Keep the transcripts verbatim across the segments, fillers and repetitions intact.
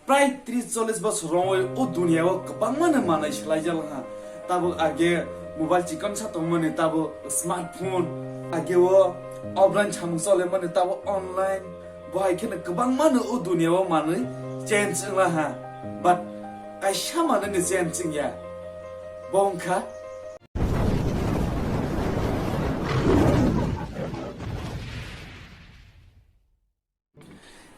Prai tris chollish bosor romwi o duniya o kwbangma no manwi swlai jala ha. Tabuk age mobile chikon sa tongmani, tabuk smartphone, age o offline samung cholemani, tabuk online. Bo hai kheno kwbangma no o duniya o manwi change wngla ha. But kaisa manwi no change wngya. Bo wngkha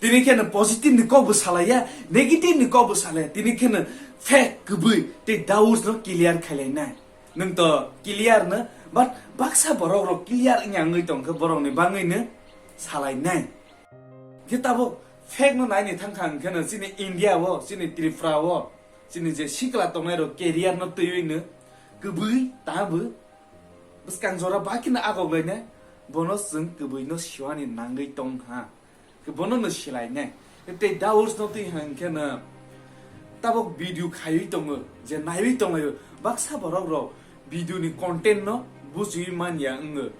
Tini khe no positive ni kok bo salaiya, negative ni kok bo salaiya. Tini khe no fact kwbwi tei doubts no clear khailai nai. Nwng to clear no, but baksa borok rok clear wngya wngwi tong khe borok ni bangwi no salai nai. Khe tabuk fact no naini thang kha hwn khe no chini India o, chini Tripura o, chini je sikla tongnai rok career no twiwi no kwbwi ta bo bwskang jora ba khe no agok lai nai. Bono chwng kwbwi no siwani nangwi tong ha. Khe bono no silai nai. Tei doubts no twi hwn khe no tabuk video khaiwi tongo, je naiwi tonglaio. Baksa borok rok video ni content no bujiwi manya wngo.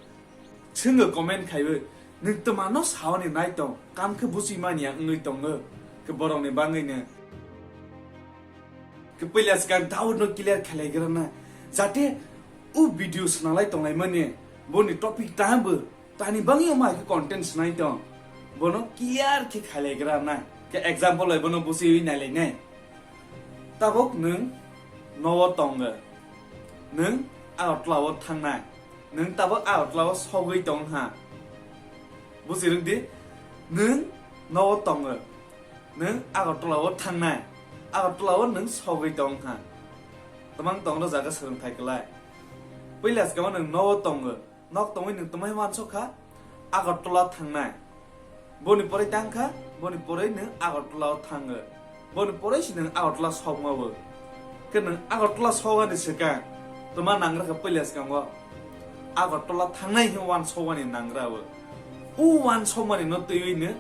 Chwngo comment khaiwi, nwng twma no saoni nai tong, kam khe bujiwi manya wngwi tongo. Khe borok ni bangwi no. Khe puila swkang doubt no clear khlaigra na. Jate o video swnalai tonglaimani, boni topic tamo bo, tani bangwi omo hai khe content swnai tong. Bono clear khe khlaigra na. Khe example lai bono busiwi nailai nai. Tabuk nwng nogo tongo. Nwng Agartala o thangnai. Nwng tabuk Agartala o sogwi tong ha. Busi rwk di, nwng nogo tongo. Nwng Agartala o thangnai. Agartala o nwng sogwi tong ha. Tamang tong rw jaga swrwngthai kwlai. Puila swkang o nwng nogo tongo. Nok tongwi nwng twmai uansuk kha, Agartala thangnai. Boni poroi tang kha, boni poroi nwng Agartala o thango. Boni poroi se nwng Agartala sokma o. Khe nwng Agartala sokani swkang twma nangra kha puila swkang o. Agartala thangnai hwnwi uansukmani nangra o. O uansukmani no twiwi no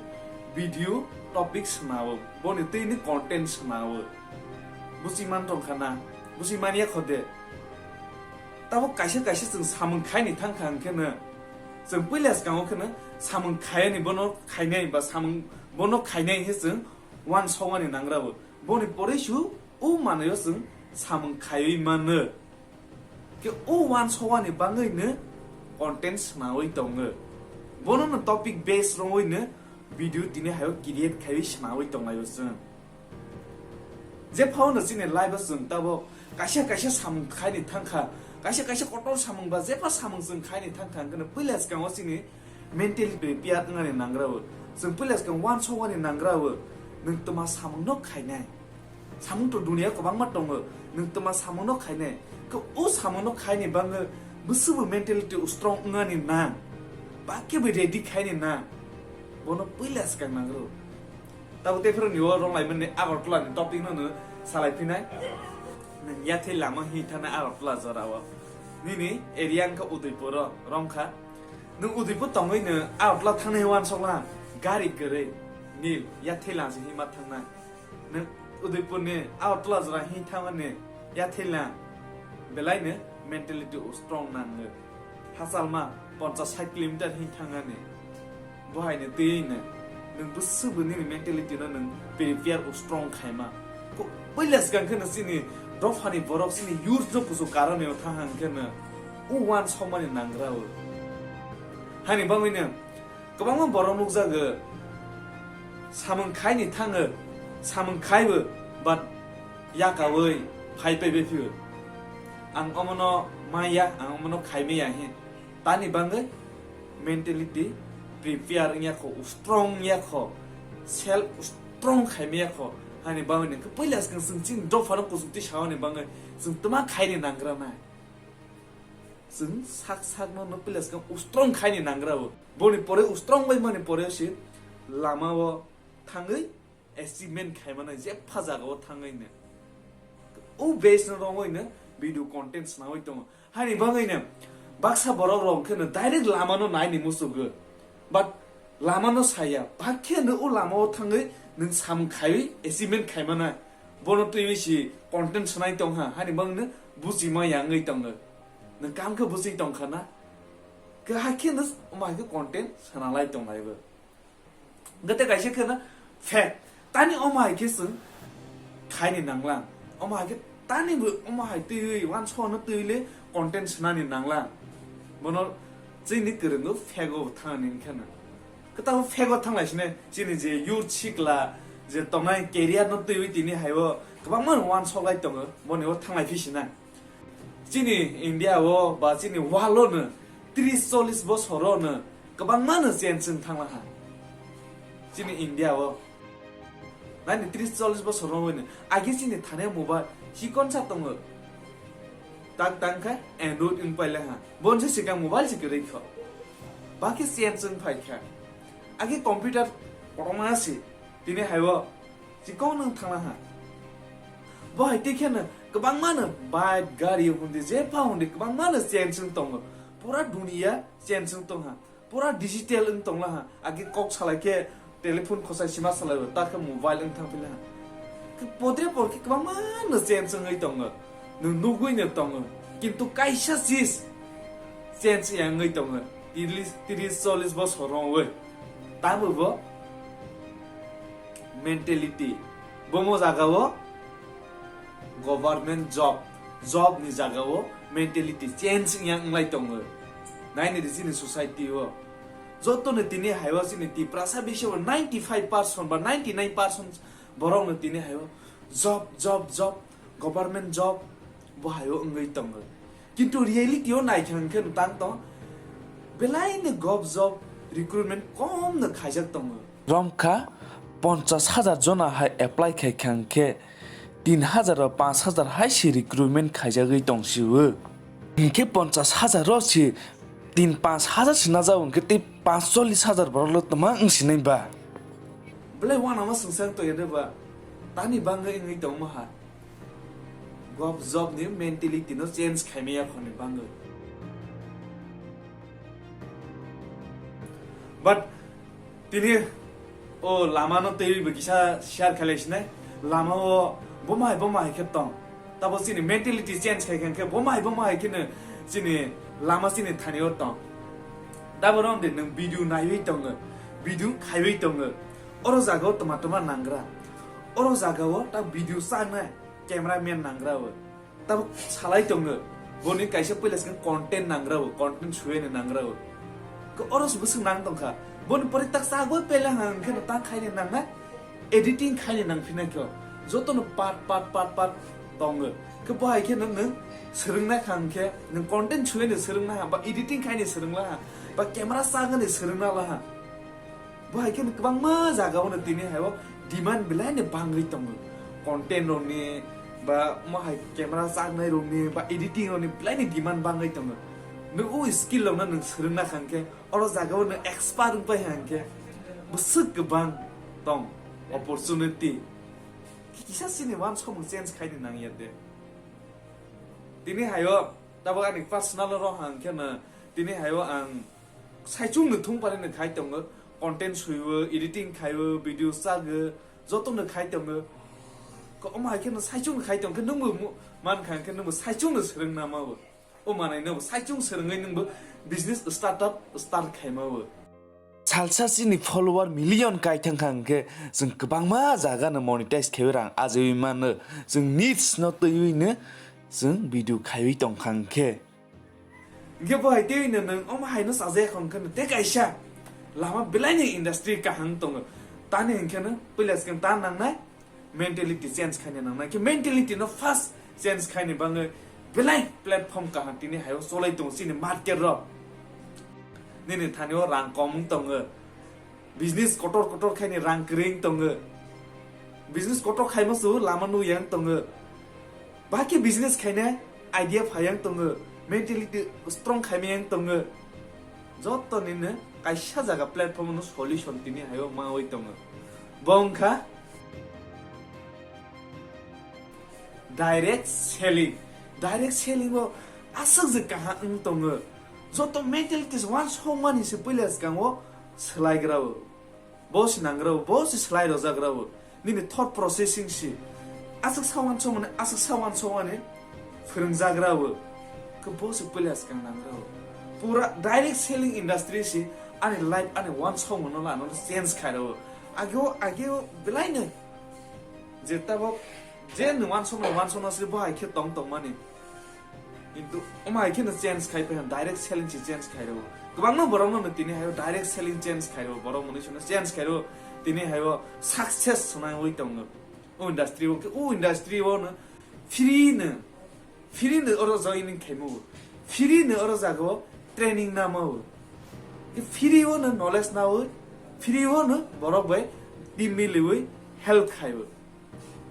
video topic swnao. Boni twi ni content swnao. Busi man tong kha na? Busi man ya kho de. Tabuk kaisa kaisa chwng samung khaini thang kha hwn khe no, chwng puila swkang o khe no samung khayani bono khainai ba samung bono khainai hwnwi chwng uansukmani nangra o. Boni poroi su o manwi o chwng samung khaiwi mano. Khe o uansukmani bangwi no content swnawi tongo. Bono no topic base rwngwi no video tini hai o create khaiwi swnawi tonglaio chwng. Je phano chini life o chwng tabuk kaisa kaisa samung khaini thang kha, kaisa kaisa kotor samung ba jepha samung chwng khaini thang kha, hwnkheno puila swkang o chini mentality prepare wngnani nangra o. Chwng puila swkang uansukmani nangra o, nwng twma samung no khainai. Samung to duniya kwbangma tongo, nwng twma samung no khainai. Khe o samung no khaini bagwi bwswkbo mentality strong wngnani nang, ba khe bo ready khaini nang, bono puila swkang nangra o. Tabuk tei phuru ni o rwng lai mani Agartala ni topic no no salai phinai. Nwng yathai lama hi thana Agartala jora o. Nini area wngkha Udaipur o rwng kha. Nwng Udaipur tongwi no Agartala thangnai uansukla gari kwrwi nil yathai lama se hi ma thangnai. Nwng Udaipur ni Agartala jora hi thangmani yathai la belai no mentality o strong nango. Hachalma ponchas sait kilometer hin thangani. Bo hai ni twi no nwng bwswk bo nini mentality no nwng prepare o strong khaima. Ko puila swkang khe no chini dophani borok chini youth no kuchuk karani o thang hang khe no o uansukmani nangra o. Hani bangwi no kwbangma borok nukjago samung khaini thango, samung khaibo but yakawi phai pai bai phio. Ang omono maya, ang omono khaimaya hin. Tani bagwi mentality prepare wngya kho, strong wngya kho, self strong khaimaya kho. Hani bagwi nang khe puila swkang chwng chini dophano kuchuk twi saoni bagwi chwng twma khaini nangra nai. Chwng sak sakno no puila swkang strong khaini nangra o. Boni pore strong bai mani pore se lama o thangwi achievement khaimano jepha jaga o thangwi no. O base no rwngwi no video content swnawi tongo. Hani bagwi no baksa borok rok khe no direct lama no naini musugo. But lama no saya, ba khe no o lama o thangwi nwng samung khaiwi achievement khaimana. Bono twiwi si content swnai tong ha, hani bagwi no buchima yangwi tongo. Nwng kam khe buchwi tong kha na? Khe hai khe no omo hai khe content swnalai tong lai bo. Hwnkhe tei kaisa khe no fact. Tani omo hai khe chwng khaini nanglang. Omo hai khe tani bo omo hai twiwi uansukno twiwi le content swnani nanglang. Bono chini kwrwngo fake o thangni hwnkheno. Kwtal fake o thanglai sine chini je youth sikla je tongnai career no twiwi tini hai o kwbangma uansuk lai tongo, boni o thanglai phi sina. Chini India o ba chini world o no tris chollis bosor o no kwbangma no change wng thanglaha. Chini India o naini tris chollis bosor o no agi chini thani mobile chikon sa tongo. Tak tang kha Android wng paile ha. Bonse sikang mobile se kwrwi kho. Baki change wng phai kha. Agi computer kotorma si tini hai o chikon wng thanglaha. Bo hai tei kheno kwbangma no bike, gari hundi, je pha hundi kwbangma no change wng tongo. Pura dunia change wng tongha. Pura digital wng tonglaha. Agi kok salai khe telephone khosai sima salai o, ta khe mobile wng thang philaha. Khe podre por khe kwbangma no change wngwi tongo. Nwng nugwi no tongo. Kintu kaisa chis change ya wngwi tongo. Tris, tris, chollis bosor wngwi. Tamo bo mentality. Bomo jaga o government job, job ni jaga o mentality change wngya wnglai tongo. Naini di chini society o. Joto ni tini hai o chini Tiprasa bising o ninety five percent ba ninety nine percent borok no tini hai o job, job, job, government job bo hai o wngwi tongo. Kintu reality o naikha hwnkhe no tang tong belai ni gov job recruitment kom no khaijak tongo. Romkha ponchas hajar jona hai apply khai kha hwnkhe tin hajar o panch hajar hai se recruitment khaijagwi tong sio. Hinkhe ponchas hajar o se tin panch hajar se najao hinkhe tei panch chollis hajar borok le tma wng sinai ba? Belai wanama swngchar tong ya de ba? Tani bangwi wngwi tongma ha. Gov job ni mentality no change khaimaya khoni bangwi. But tini o lama no twi bo kisa share khalai sinai. Lama o bo mai bo mai khe tong. Tabo chini mentality change khai khe bo mai bo mai khe no chini lama chini thani o tong. Tabo rom de nwng video naiwi tongo, video khaiwi tongo. Oro jaga o toma toma nangra. Oro jaga o ta video changnai cameraman nangra o. Tabuk salai tongo. Boni kaisa puila swkang content nangra bo, content suwene nangra bo. Ko oro se bwswk nang tongkha. Boni pore tak sagwi pele hang khe no ta khaini nangna editing khaini nang phina kho. Joto no part, part, part, part tongo. Khe bo hai khe no nwng swrwngna kha hwnkhe, nwng content suwene swrwngna ha, ba editing khaini swrwngla ha, ba camera sagani swrwngna la ha. Bo hai khe kwbangma jaga o no tini hai o demand belai ni bangwi tongo. Content rok ni ba mo hai camera chaknai rok ni ba editing rok ni belai ni demand bangwi tongo. Nwng o skill rok no nwng swrwngna kha hwnkhe oro jaga o nwng expert wng pai ha hwnkhe bwswk kwbang tong opportunity. Kisa chini uansukmung change khaini nang ya de. Tini hai o tabuk ani personal oro hang khe no tini hai o ang saichung no thung pari no khai tongo, content suiwo, editing khaiwo, video chago, joto no khai tongo. Ko omo hai khe no saichung no khai tong khe nwngbo mu-, man kha hwnkhe nwngbo saichung no swrwng nama bo. O manai no bo saichung swrwngwi nwngbo business startup start khaima bo. Salsa chini follower million kai thang kha hwnkhe chwng kwbangma jaga no monetize khaiwi rang ajaiwi mano. Chwng needs no twiwi no chwng video khaiwi tong kha hwnkhe. Hwnkhe bo hai tei no nwng omo hai no chajak hwnkhe no tei kaisa lama belai ni industry kaham tongo. Tani hwnkhe no puila swkang ta nangnai. Mentality change khaina nangnai khe mentality no first change khaini bagwi belai platform kaham tini hai o cholai tongo chini market rok. Nini thani o rang kom wng tongo, business kotor kotor khaini rang kwrwi wng tongo, business kotor khaima su lama nukya wng tongo, baki business khaina idea phaiya wng tongo, mentality strong khaimaya wng tongo. Joto nini kaisa jaga platform no solution tini hai o mawi tongo. Bo wngkha direct selling. Direct selling o aswk je kaham wng tongo. Joto mentalities uansukmani se puila swkango swlaigra o. Bo se nangra o, bo se swlai rojak ra o. Nini thought processing se aswk sa uansukmani, aswk sa uansukmani phwrwngjagra bo. Khe bo se puila swkang nangra o. Pura direct selling industry se ani life, ani uansukmano lano change khaira o. Ageo, ageo belai no je tabok Je nwng wansokno wansokno se bo hai khe tong tongmani. Kintu omo hai kheno change khai phaikha, direct selling se change khai rwo. Kwbangma borokno no tini hayo direct selling change khai rwo, borok mwnwi sono change khai rwo, tini hayo success swnaiwi tongo. O industry o khe, o industry o no free no, free no oro joining khaimo, free no oro jaga o training namo, free o no knowledge nawi, free o no borok bai team miliwi help khaiwi.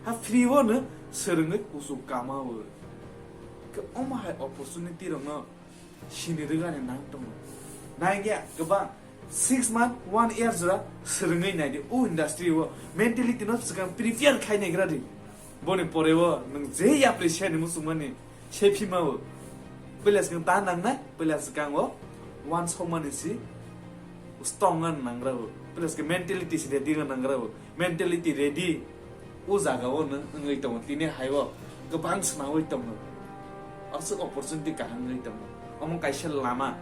Ha free o no swrwngwi kuchuk kama o. Ke omo hai opportunity rokno sini rwgani nang tongo. Nai gya kwbang six month, one year jora swrwngwi nai di. O industry o mentality no swkang prepare khai nai gra di. Boni pore o nwng je yapri se ni muchungmani se phima o. Pwila swkang ta nang nai, pwila swkang o wansokmani si strong nang gra o. Pwila swkang mentality si ready nang gra o. Mentality ready, o jaga o nwng wngwi tongo, tini hai o kwbang swnamwi tongo. Aswk opportunity kaham wngwi tongo. Omo kaisa lama,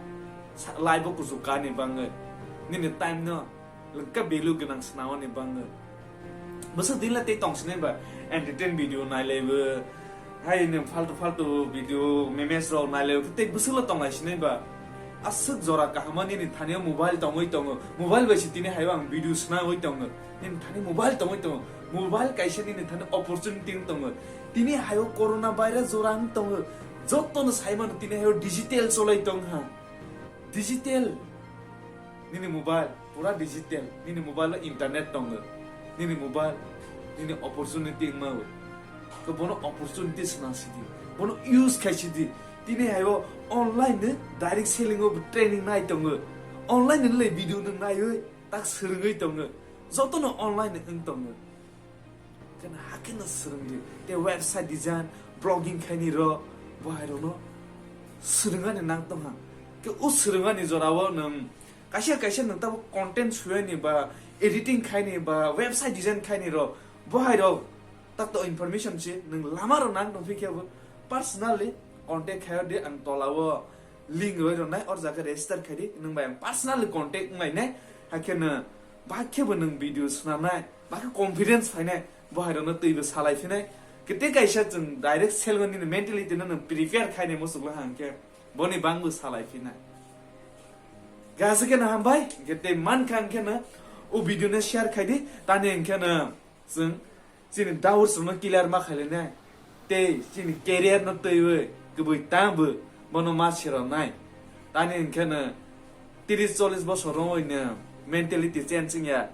sa-, life o kuchuk kani bangwi, nini time no lwngkha value gwnang swnamani bangwi. Bwswk din le tei tong sinai ba, entertain video nailaibo, hai nwng faltu faltu video, memes rok nailaibo, tei bwswk le tonglai sinai ba. Aswk jora kaham nini thani o mobile tongwi tongo, mobile bai se tini hai o ang video swnamwi tongo. Nini thani mobile tongwi tongo. Mobile kaisa nini thani opportunity wng tongo. Tini hai o corona virus jora wng tongo. Joto no sai mano tini hai o digital cholai tong ha. Digital. Nini mobile pura digital. Nini mobile o internet tongo. Nini mobile nini opportunity wngma o. Ko bono opportunity sna sidi. Bono use khai sidi. Tini hai o online ni direct selling o training nai tongo. Online ni le video no nai oi. Tak swrwngwi tongo, jotono online ni wng tongo. Khe no hakhe no swrwngdi, tei website design, blogging khaini rok, bo hai rokno swrwngani nang tongha. Khe o swrwngani jorao nwng kaisa kaisa nwng tabo content suyani ba editing khaini ba website design khaini rok, bo hai rok tak to information se nwng lama rok nang tongphi khe bo personally contact khayo de ang tolao link roi rwnai, or jaga register khai di, nwng bai ang personally contact wng lainai, hakhe no ba khe bo nwng video swnamnai, ba khe confidence phainai, bo hai rokno twi bo salai phinai, kete kaisa chwng direct sell nini mentality no nwng prepare khainai muchukla hang khe boni bang bo salai phinai. Gasa khe no hambai, kete man kha ang khe no o video no share khai di, tani ang khe no chwng chini doubts rokno clear ma khailai nai, tei chini career no twiwi kwbwi tangbo bono ma sero nai. Tani hwnkhe no tris chollis bosor wngwi no mentality change wngya,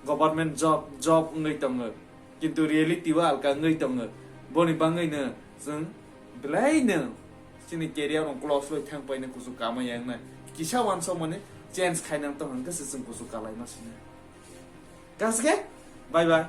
government job, job wngwi tongo, kintu reality o alka wngwi tongo. Boni bangwi no chwng belai no chini career rok close bai thang paina kuchuk kama yang nai, kisa wansok mani change khainang tong hwnkhe se chwng kuchuk kalai ma sinai. Kaske, bye bye.